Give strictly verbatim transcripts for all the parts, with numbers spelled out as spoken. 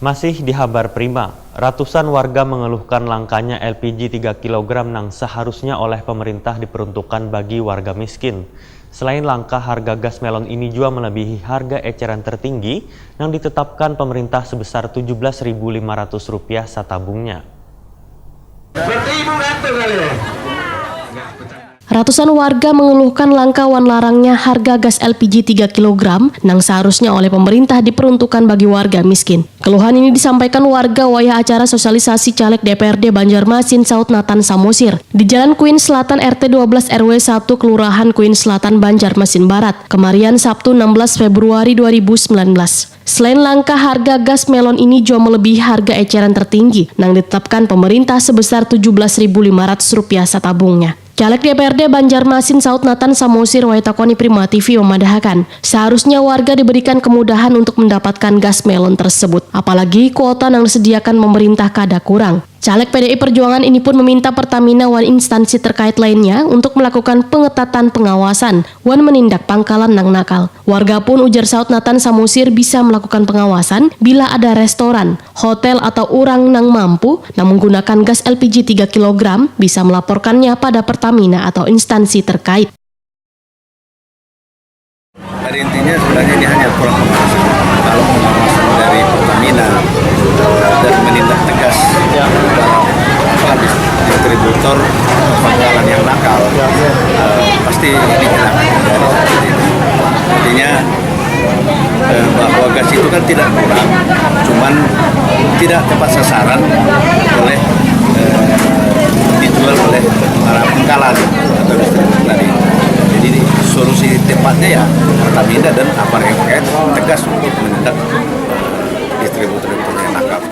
Masih di Habar Prima, ratusan warga mengeluhkan langkanya L P G tiga kilogram nang seharusnya oleh pemerintah diperuntukkan bagi warga miskin. Selain langka, harga gas melon ini jua melebihi harga eceran tertinggi nang ditetapkan pemerintah sebesar tujuh belas ribu lima ratus rupiah satabungnya. Seribu kata kali ya. Ratusan warga mengeluhkan langka wan larangnya harga gas L P G tiga kilogram nang seharusnya oleh pemerintah diperuntukkan bagi warga miskin. Keluhan ini disampaikan warga wayah acara sosialisasi caleg D P R D Banjarmasin Saud Nathan Samosir di Jalan Queen Selatan R T dua belas R W satu Kelurahan Queen Selatan Banjarmasin Barat, kemarian Sabtu enam belas Februari dua ribu sembilan belas. Selain langka, harga gas melon ini jua melebihi harga eceran tertinggi nang ditetapkan pemerintah sebesar tujuh belas ribu lima ratus rupiah satabungnya. Caleg D P R D Banjarmasin Saud Nathan Samosir wayah takoni Prima T V memadahakan, seharusnya warga diberikan kemudahan untuk mendapatkan gas melon tersebut, apalagi kuota nang disediakan pemerintah kada kurang. Caleg P D I Perjuangan ini pun meminta Pertamina wan instansi terkait lainnya untuk melakukan pengetatan pengawasan wan menindak pangkalan nang nakal. Warga pun, ujar Saud Nathan Samosir, bisa melakukan pengawasan bila ada restoran, hotel atau urang nang mampu nang menggunakan gas L P G tiga kilogram bisa melaporkannya pada Pertamina atau instansi terkait. Pada intinya sebenarnya ini hanya kurang pengawasan. Kalau pengawasan dari Pertamina dan menindak tegas para apa, dis- distributor pangkalan yang nakal, eh, pasti ini hilang. Artinya eh, bahwa gas itu kan tidak kurang, cuman tidak tepat sasaran oleh eh, dijual oleh para pangkalan atau distributor tadi. Jadi solusi tepatnya ya Pertamina dan apa yang terkait tegas untuk menindak eh, distributor-distributor yang nakal.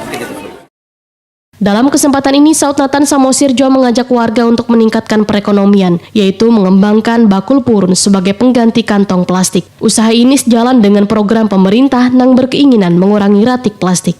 Dalam kesempatan ini, Saud Nathan Samosir jua mengajak warga untuk meningkatkan perekonomian, yaitu mengembangkan bakul purun sebagai pengganti kantong plastik. Usaha ini sejalan dengan program pemerintah nang berkeinginan mengurangi ratik plastik.